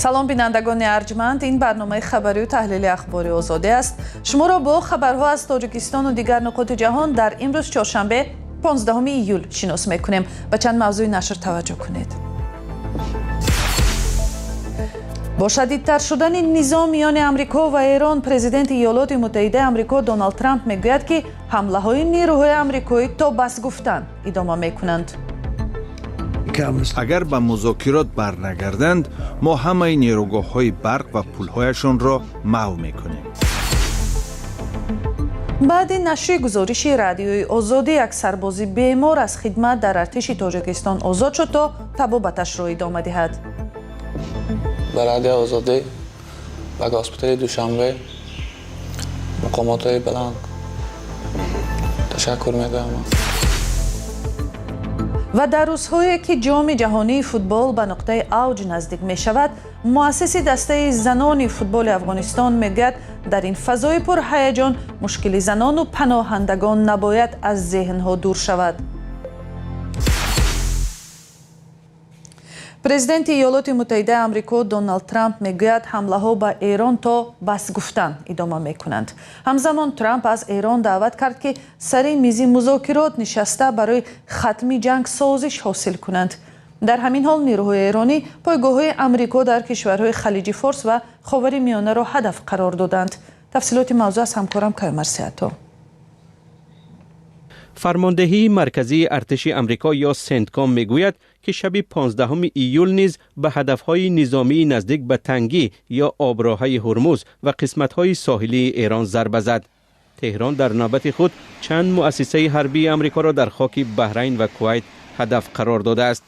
Салом, бинандагони арҷманд. Ин барномаи хабарию таҳлили Ахбори Озодӣ аст. Шуморо бо хабарҳо аз Тоҷикистону дигар нуқоти ҷаҳон дар имрӯз, чоршанбе, 15 июл, шинос мекунем. Ба чанд мавзӯи нашр таваҷҷӯҳ кунед. Бо шадидтар шудани низоъ миёни Амрико ва Эрон, президенти Иёлоти Муттаҳидаи Амрико Доналд Трамп мегӯяд, ки ҳамлаҳои нерӯҳои амрикоӣ то бас гуфтан идома мекунанд. Агар ба музокирот барнагарданд, мо ҳамаи нерӯгоҳҳои барқ ва пулҳояшонро маҳв мекунем. Баъди нашри гузориши Радиои Озодӣ, як сарбози бемор аз хидмат дар артиши Тоҷикистон озод шуд, то табобаташро идома диҳад. Ба Радиои Озодӣ, ба госпитали Душанбе, мақомотҳои баланд ташаккур мегӯям. Ва дар рӯзҳое ки Ҷоми ҷаҳонии футбол ба нуқтаи авҷ наздик мешавад, муассиси дастаи занони футболи Афғонистон мегӯяд, дар ин фазои пурҳаяҷон мушкили занону паноҳандагон набояд аз зеҳнҳо дур шавад. Президенти Иёлоти Муттаҳидаи Амрико Доналд Трамп мегӯяд, ҳамлаҳо ба Эрон то бас гуфтан идома мекунанд. Ҳамзамон Трамп аз Эрон даъват кард, ки сари мизи музокирот нишаста, барои хатми ҷанг созиш ҳосил кунанд. Дар ҳамин ҳол нерӯҳои эронӣ пойгоҳҳои Амрико дар кишварҳои Халиҷи Форс ва Ховари Миёнаро ҳадаф қарор доданд. Тафсилоти мавзӯъ аз ҳамкорам Каюмарс Сиато. Фармондеҳии марказии артиши Амрико ё Сентком мегӯяд, ки шаби 15 июл низ ба ҳадафҳои низомии наздик ба тангӣ ё оброҳаи Ҳурмуз ва қисматҳои соҳилии Эрон зарба зад. Теҳрон дар навбати худ чанд муассисаи ҳарбии Амрикоро дар хоки Баҳрайн ва Кувайт ҳадаф қарор додааст.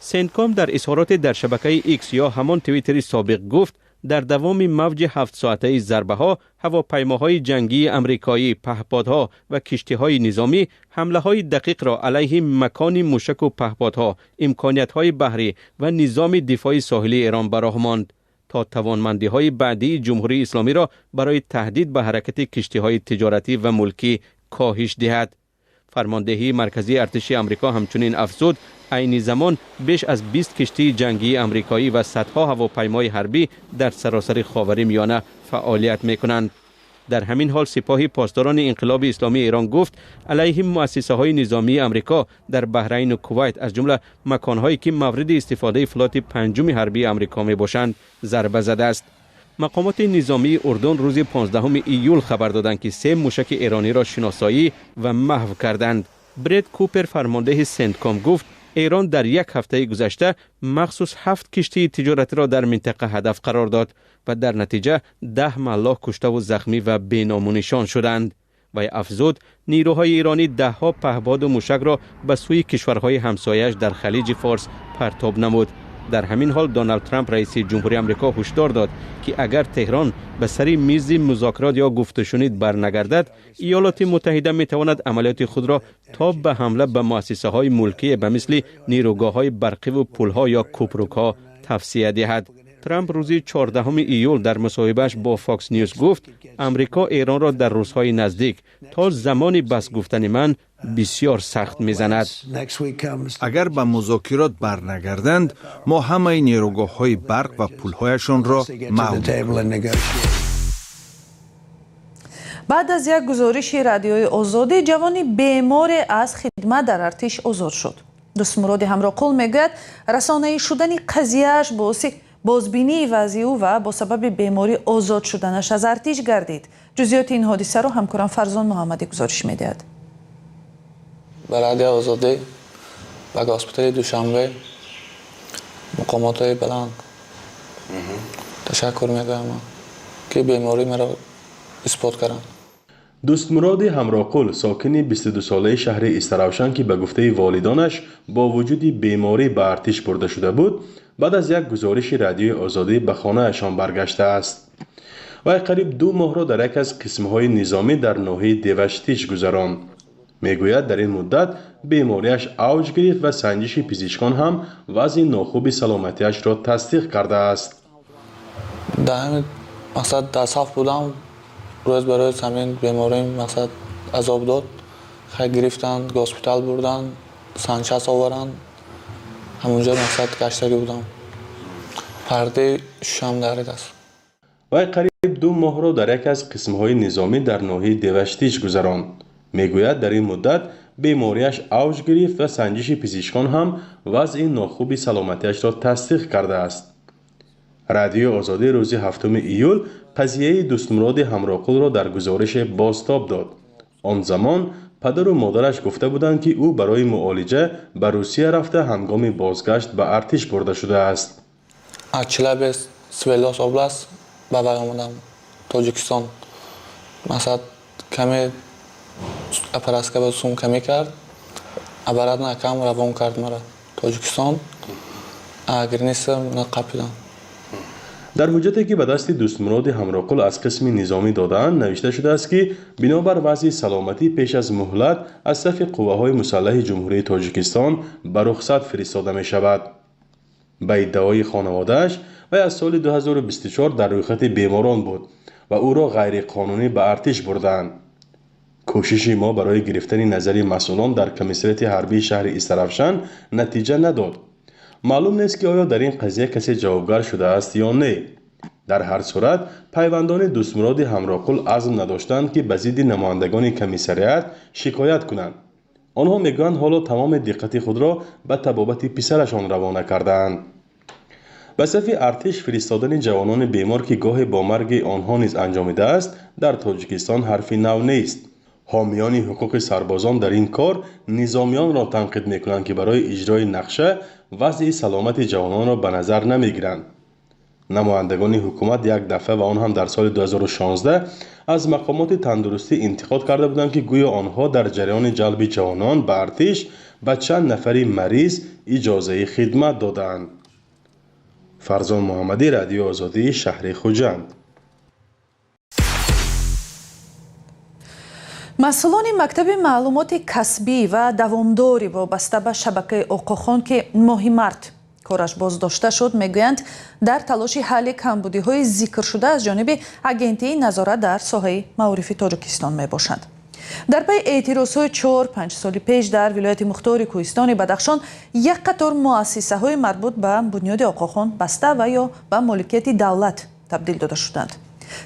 Сентком дар изҳороте дар шабакаи Икс ё ҳамон Твиттери собиқ гуфт, дар давоми мавҷи ҳафтсоатаи зарбаҳо ҳавопаймоҳои ҷангии амрикоӣ, паҳподҳо ва киштиҳои низомӣ ҳамлаҳои дақиқро алайҳи макони мушаку паҳподҳо, имкониятҳои баҳрӣ ва низоми дифои соҳилии Эрон ба роҳ монд, то тавонмандиҳои баъдии Ҷумҳурии Исломиро барои таҳдид ба ҳаракати киштиҳои тиҷоратӣ ва мулкӣ коҳиш диҳад. Фармондеҳии марказии артиши Амрико ҳамчунин афзуд, айни замон беш аз 20 киштии ҷангии амрикоӣ ва садҳо ҳавопаймои ҳарбӣ дар саросари Ховари Миёна фаъолият мекунанд. Дар ҳамин ҳол Сипоҳи Посдорони Инқилоби Исломии Эрон гуфт, алайҳи муассисаҳои низомии Амрико дар Баҳрайну Кувайт, аз ҷумла маконҳое ки мавриди истифодаи флоти панҷуми ҳарбии Амрико мебошанд, зарба задааст. Мақомоти низомии Урдун рӯзи 15 июл хабар доданд, ки се мушаки эрониро шиносоӣ ва маҳв карданд. Бред Купер, фармондеҳи Сентком, гуфт, Эрон дар як ҳафтаи гузашта махсус ҳафт киштии тиҷоратиро дар минтақа ҳадаф қарор дод ва дар натиҷа 10 маллоҳ куштаву захмӣ ва беному нишон шуданд. Вай афзуд, нирӯҳои эронӣ даҳҳо паҳбоду мушакро ба сӯи кишварҳои ҳамсояаш дар Халиҷи Форс партоб намуд. Дар ҳамин ҳол Доналд Трамп, раиси ҷумҳури Амрико, ҳушдор дод, ки агар Теҳрон ба сари мизи музокирот ё гуфтушунид барнагардад, Иёлоти Муттаҳида метавонад амалиёти худро то ба ҳамла ба муассисаҳои мулкие ба мисли нерӯгоҳҳои барқиву пулҳо ё кӯпрукҳо тавсия диҳад. Трамп рӯзи 14 июл дар мусоҳибааш бо Фокс Ньюс гуфт, Амрико Эронро дар рӯзҳои наздик то замони бас гуфтани ман бисёр сахт мезанад. Агар ба музокирот барнагарданд, мо ҳамаи нерӯгоҳҳои барқ ва пулҳояшонро маҳв. Баъд аз як гузориши Радиои Озодӣ, ҷавони беморе аз хидмат дар артиш озод шуд. Дӯстмуроди Ҳамроқул мегӯяд, расонаӣ шудани қазияаш боиси бозбинии вазъи ӯ ва бо сабаби беморӣ озод шуданаш аз артиш гардид. Ҷузъиёти ин ҳодисаро ҳамкорам Фарзон Муҳаммадӣ гузориш медиҳад. Ба Радиои Озодӣ, ба госпитали Душанбе, мақомотҳои баланд ташаккур мегӯям, ки беморӣ маро исбот карданд. Дӯстмуроди Ҳамроқул, сокини 22-солаи шаҳри Истаравшан, ки ба гуфтаи волидонаш бо вуҷуди беморӣ ба артиш бурда шуда буд, баъд аз як гузориши Радиои Озодӣ ба хонаашон баргаштааст. Вай қариб 2 моҳро дар яке аз қисмҳои низомӣ дар ноҳияи Деваштич гузаронд. Мегӯяд, дар ин муддат бемориаш авҷ гирифт ва санҷиши пизишкон ҳам вазъи нохуби саломатиашро тасдиқ кардааст. Дар ҳамин мақсад дар саф будам. Рӯз ба рӯз ҳамин беморим мақсад азоб дод. Хай, гирифтанд, госпитал бурданд, санҷас оваранд. Ҳамунҷо мақсад гаштагӣ будам. Пардаи шушам даридааст. Вай қариб 2 моҳро дар яке аз қисмҳои низомӣ дар ноҳияи Деваштич гузаронд. Мегӯяд, дар ин муддат бемориаш авҷ гирифт ва санҷиши пизишкон ҳам вазъи нохуби саломатиашро тасдиқ кардааст. Радиои Озодӣ рӯзи 7 июл қазияи Дӯстмуроди Ҳамроқулро дар гузорише бозтоб дод. Он замон падару модараш гуфта буданд, ки ӯ барои муолиҷа ба Русия рафта, ҳангоми бозгашт ба артиш бурда шудааст. Аз Челябинск, Свердловск област ба вай омадам Тоҷикистон. Масалан, каме операция ба сум камӣ кард, обратно акам равон кард мара Тоҷикистон. Граница қапидан. Дар ҳуҷҷате, ки ба дасти Дӯстмуроди Ҳамроқул аз қисми низомӣ додаанд, навишта шудааст, ки бинобар вазъи саломатӣ пеш аз муҳлат аз сафи қувваҳои мусаллаҳи Ҷумҳурии Тоҷикистон ба рухсат фиристода мешавад. Ба иддаои хонаводааш, вай аз соли 2024 дар рӯйхати беморон буд ва ӯро ғайриқонунӣ ба артиш бурдаанд. Кӯшиши мо барои гирифтани назари масъулон дар комиссариати ҳарбии шаҳри Истаравшан натиҷа надод. Маълум нест, ки оё дар ин қазия касе ҷавобгар шудааст ё не. Дар ҳар сурат, пайвандони Дӯстмуроди Ҳамроқул азм надоштанд, ки ба зидди намояндагони комиссариат шикоят кунанд. Онҳо мегӯянд, ҳоло тамоми диққати худро ба табобати писарашон равона кардаанд. Ба сафи артиш фиристодани ҷавонони бемор, ки гоҳе бо марги онҳо низ анҷомидааст, дар Тоҷикистон ҳарфи нав нест. Ҳомиёни ҳуқуқи сарбозон дар ин кор низомиёнро танқид мекунанд, ки барои иҷрои нақша вазъи саломати ҷавононро ба назар намегиранд. Намояндагони ҳукумат як дафъа ва он ҳам дар соли 2016 аз мақомоти тандурустӣ интиқод карда буданд, ки гӯё онҳо дар ҷараёни ҷалби ҷавонон ба артиш ба чанд нафари мариз иҷозаи хидмат додаанд. Фарзон Муҳаммадӣ, Радиои Озодӣ, шаҳри Хуҷанд. Масъулони мактаби маълумоти касбӣ ва давомдори вобаста ба шабакаи Оқохон, ки моҳи март кораш боздошта шуд, мегӯянд, дар талоши ҳалли камбудиҳои зикршуда аз ҷониби Агентии назорат дар соҳаи маорифи Тоҷикистон мебошанд. Дар пайи эътирозҳои 4-5 соли пеш дар вилояти мухтори Кӯҳистони Бадахшон як қатор муассисаҳои марбут ба бунёди Оқохон баста ва ё ба моликияти давлат табдил дода шуданд.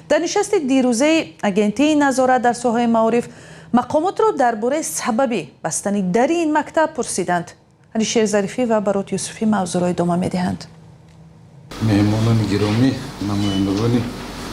Дар нишасти дирӯзаи Агентии назорат дар соҳаи маориф мақомотро дар бораи сабаби бастани дари ин мактаб пурсиданд. Алишер Зарифӣ ва Барот Юсуфӣ мавзӯъро идома медиҳанд. Меҳмонони гиромӣ, намояндагони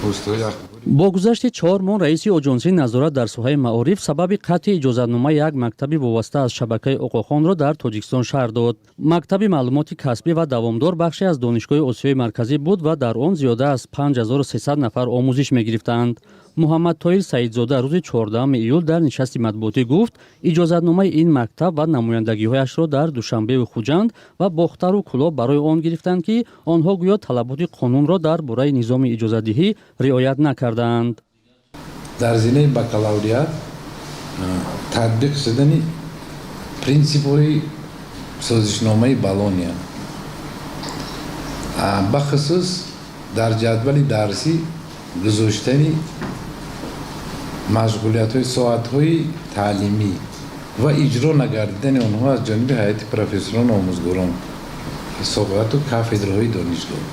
воситаҳои Бо гузашти 4 моҳ раиси Оҷонсии назорат дар соҳаи маориф сабаби қатъи иҷозатномаи як мактаби вобаста аз шабакаи Оқохонро дар Тоҷикистон шарҳ дод. Мактаби маълумоти касбӣ ва давомдор бахше аз Донишгоҳи Осиёи Марказӣ буд ва дар он зиёда аз 5300 нафар омӯзиш мегирифтанд. Муҳаммад Тоҳир Саидзода рӯзи 14 июл дар нишасти матбуотӣ гуфт, иҷозатномаи ин мактаб ва намояндагиҳояшро дар Душанбеву Хуҷанд ва Бохтару Кӯлоб барои он гирифтанд, ки онҳо гӯё талаботи қонунро дар бораи низоми иҷозатдиҳӣ риоят накардаанд. Дар зинаи бакалавриат татбиқ шудани принсипҳои созишномаи Болония, бахусус дар ҷадвали дарсӣ гузоштани машғулиятҳои соатҳои таълимӣ ва иҷро нагардидани онҳо аз ҷониби ҳайати профессорон, омӯзгорон, соату кафедраҳои донишгоҳ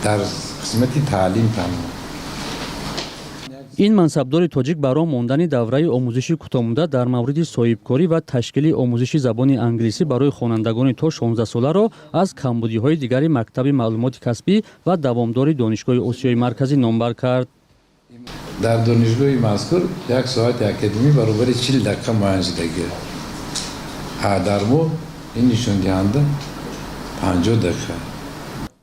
дар қисмати таълим танҳо. Ин мансабдори тоҷик бар он мондани давраи омӯзиши кӯтоҳмуддат дар мавриди соҳибкорӣ ва ташкили омӯзиши забони англисӣ барои хонандагони то 16 соларо аз камбудиҳои дигари мактаби маълумоти касбӣ ва давомдори Донишгоҳи Осиёи Марказӣ номбар кард. Дар донишгоҳи мазкур як соати академӣ баробари 40 дақиқа муайян шудагӣ, дар мо ин нишондиҳанда 50 дақиқа.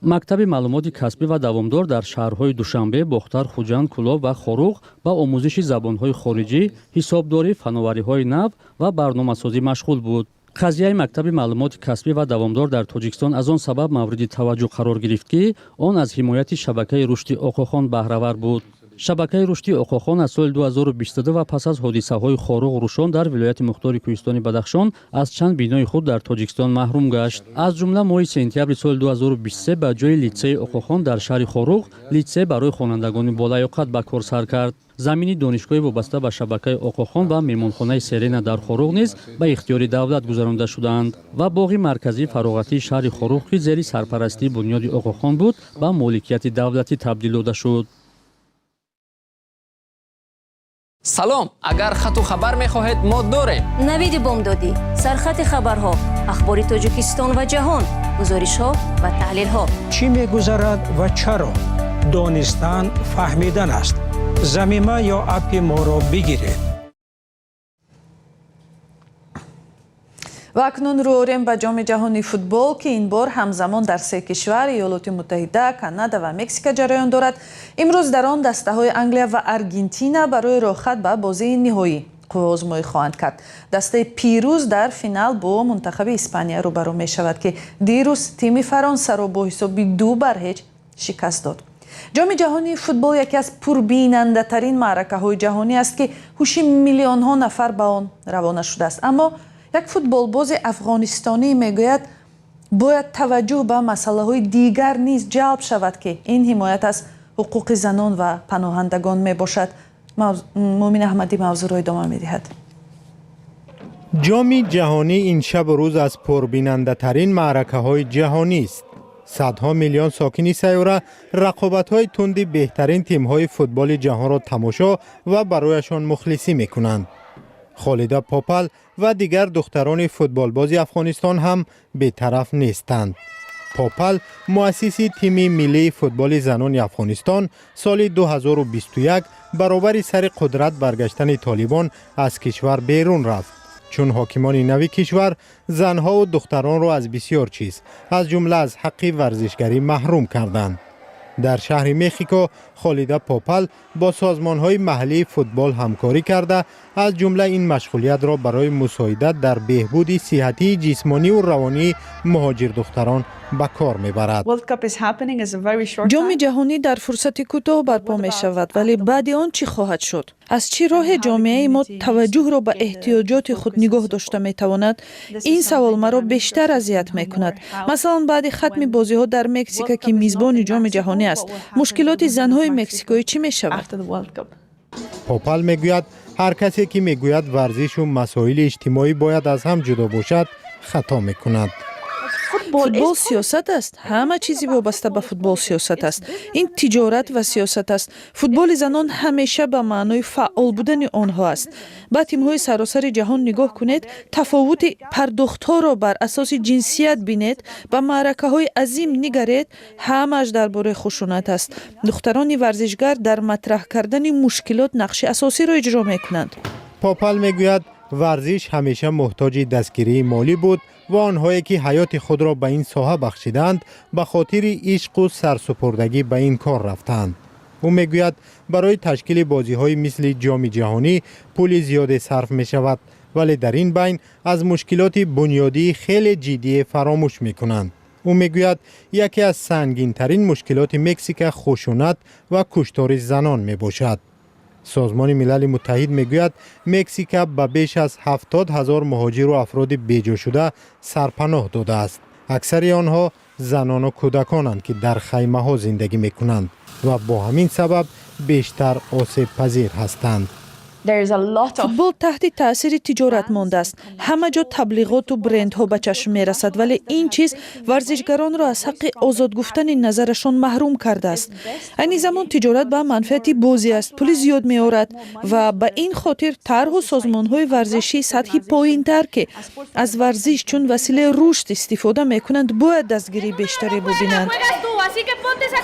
Мактаби маълумоти касбӣ ва давомдор дар шаҳрҳои Душанбе, Бохтар, Хуҷанд, Кӯлоб ва Хоруғ ба омӯзиши забонҳои хориҷӣ, ҳисобдорӣ, фановариҳои нав ва барномасозӣ машғул буд. Қазияи мактаби маълумоти касбӣ ва давомдор дар Тоҷикистон аз он сабаб мавриди таваҷҷӯҳ қарор гирифт, ки он аз ҳимояти шабакаи рушди Оқохон баҳравар буд. Шабакаи рушди Оқохон аз соли 2022 ва пас аз ҳодисаҳои Хоруғ, Рушон дар вилояти мухтори Кӯҳистони Бадахшон аз чанд бинои худ дар Тоҷикистон маҳрум гашт. Аз ҷумла моҳи сентябри соли 2023 ба ҷои литсеи Оқохон дар шаҳри Хоруғ литсей барои хонандагони болаёқат ба кор сар кард. Замини донишгоҳи вобаста ба шабакаи Оқохон ва меҳмонхонаи Серена дар Хоруғ низ ба ихтиёри давлат гузаронда шудаанд ва боғи марказии фароғатии шаҳри Хоруғ, ки зери сарпарастии бунёди Оқохон буд, ба моликияти давлатӣ табдил дода шуд. Салом, агар хату хабар мехоҳед, мо дорем. Навиди бомдодӣ, сархати хабарҳо, ахбори Тоҷикистон ва ҷаҳон, гузоришҳо ва таҳлилҳо. Чӣ мегузарад ва чаро? Донистан фаҳмидан аст. Замима ё аппи моро бигиред. Ва акнун рӯ орем ба Ҷоми ҷаҳонии футбол, ки ин бор ҳамзамон дар се кишвар Иёлоти Муттаҳида, Канада ва Мексика ҷараён дорад. Имрӯз дар он дастаҳои Англия ва Аргентина барои роҳхат ба бозии ниҳоӣ қувваозмоӣ хоҳанд кард. Дастаи пирӯз дар финал бо мунтахаби Испания рӯбарӯ мешавад, ки дирӯз тими Фаронсаро бо ҳисоби 2-0 шикаст дод. Ҷоми ҷаҳонии футбол яке аз пурбинандатарин маъракаҳои ҷаҳонӣ аст, ки ҳуши миллионҳо нафар ба он равона шудааст. Аммо як футболбози афғонистонӣ мегӯяд, бояд таваҷҷӯҳ ба масъалаҳои дигар низ ҷалб шавад, ки ин ҳимоят аз ҳуқуқи занон ва паноҳандагон мебошад. Муъмин Аҳмадӣ мавзӯъро идома медиҳад. Ҷоми ҷаҳонӣ ин шабу рӯз аз пурбинандатарин маъракаҳои ҷаҳонист. Садҳо миллион сокини сайёра рақобатҳои тунди беҳтарин тимҳои футболи ҷаҳонро тамошо ва барояшон мухлисӣ мекунанд. Холида Попал ва дигар духтарони футболбози Афғонистон ҳам бетараф нестанд. Попал, муассиси тими миллии футболи занони Афғонистон, соли 2021 баробари сари қудрат баргаштани Толибон аз кишвар берун рафт, чун ҳокимони нави кишвар занҳову духтаронро аз бисёр чиз, аз ҷумла аз ҳаққи варзишгарӣ маҳрум карданд. Дар шаҳри Мехико Холида Попал бо созмонҳои маҳаллии футбол ҳамкорӣ карда, аз ҷумла ин машғулиятро барои мусоидат дар беҳбуди сиҳатии ҷисмониву равонии муҳоҷирдухтарон ба кор мебарад. Ҷоми ҷаҳонӣ дар фурсати кӯтоҳ барпо мешавад, вале баъди он чӣ хоҳад шуд? Аз чӣ роҳе ҷомеаи мо таваҷҷӯҳро ба эҳтиёҷоти худ нигоҳ дошта метавонад? Ин савол маро бештар азият мекунад. Масалан, баъди хатми бозиҳо дар Мексика, ки мизбони ҷоми ҷаҳонӣ аст, мушкилоти занҳои мексикоӣ чӣ мешавад? Попал мегӯяд, ҳар касе ки мегӯяд варзишу масоили иҷтимоӣ бояд аз ҳам ҷудо бошад, хато мекунад. Футбол сиёсат аст. Ҳама чизи вобаста ба футбол сиёсат аст. Ин тиҷорат ва сиёсат аст. Футболи занон ҳамеша ба маънои фаъол будани онҳо аст. Ба тимҳои саросари ҷаҳон нигоҳ кунед, тафовути пардохтҳоро бар асоси ҷинсият бинед, ба маъракаҳои азим нигаред, ҳамааш дар бораи хушунат аст. Духтарони варзишгар дар матраҳ кардани мушкилот нақши асосиро иҷро мекунанд. Попал мегӯяд, варзиш ҳамеша муҳтоҷи дастгирии молӣ буд ва онҳое ки ҳаёти худро ба ин соҳа бахшидаанд, ба хотири ишқу сарсупурдагӣ ба ин кор рафтаанд. Ӯ мегӯяд, барои ташкили бозиҳои мисли ҷоми ҷаҳонӣ пули зиёде сарф мешавад, вале дар ин байн аз мушкилоти бунёдии хеле ҷиддие фаромӯш мекунанд. Ӯ мегӯяд, яке аз сангинтарин мушкилоти Мексика хушунат ва куштори занон мебошад. Созмони Милали Муттаҳид мегӯяд, Мексика ба беш аз 70 000 муҳоҷиру афроди беҷошуда сарпаноҳ додааст. Аксари онҳо занону кӯдаконанд, ки дар хаймаҳо зиндагӣ мекунанд ва бо ҳамин сабаб бештар осебпазир ҳастанд. Футбол таҳти таъсири тиҷорат мондааст. Ҳама ҷо таблиғоту брендҳо ба чашм мерасад, вале ин чиз варзишгаронро аз ҳаққи озод гуфтани назарашон маҳрум кардааст. Айни замон тиҷорат ба манфиати бозӣ аст, пули зиёд меорад ва ба ин хотир тарҳу созмонҳои варзишии сатҳи поинтар, ки аз варзиш чун василаи рушд истифода мекунанд, бояд дастгирии бештаре бубинанд.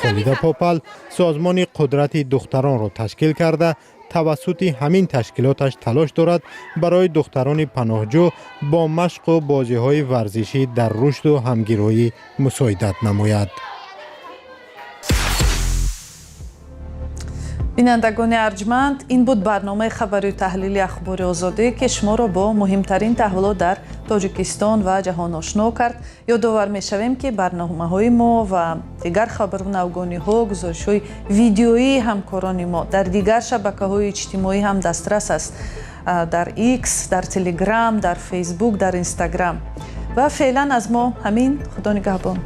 Холида Попал созмони Қудрати духтаронро ташкил карда, тавассути ҳамин ташкилоташ талош дорад барои духтарони паноҳҷӯ бо машқу бозиҳои варзишӣ дар рушду ҳамгироӣ мусоидат намояд. Бинандагони арҷманд, ин буд барномаи хабарию таҳлили Ахбори Озодӣ, ки шуморо бо муҳимтарин таҳаввулот дар Тоҷикистон ва ҷаҳон ошно кард. Ёдовар мешавем, ки барномаҳои мо ва дигар хабару навгониҳо, гузоришҳои видеоии ҳамкорони мо дар дигар шабакаҳои иҷтимоӣ ҳам дастрас аст: дар X, дар Телеграм, дар Фейсбук, дар Инстаграм. Ва феълан аз мо ҳамин. Худо нигаҳбон.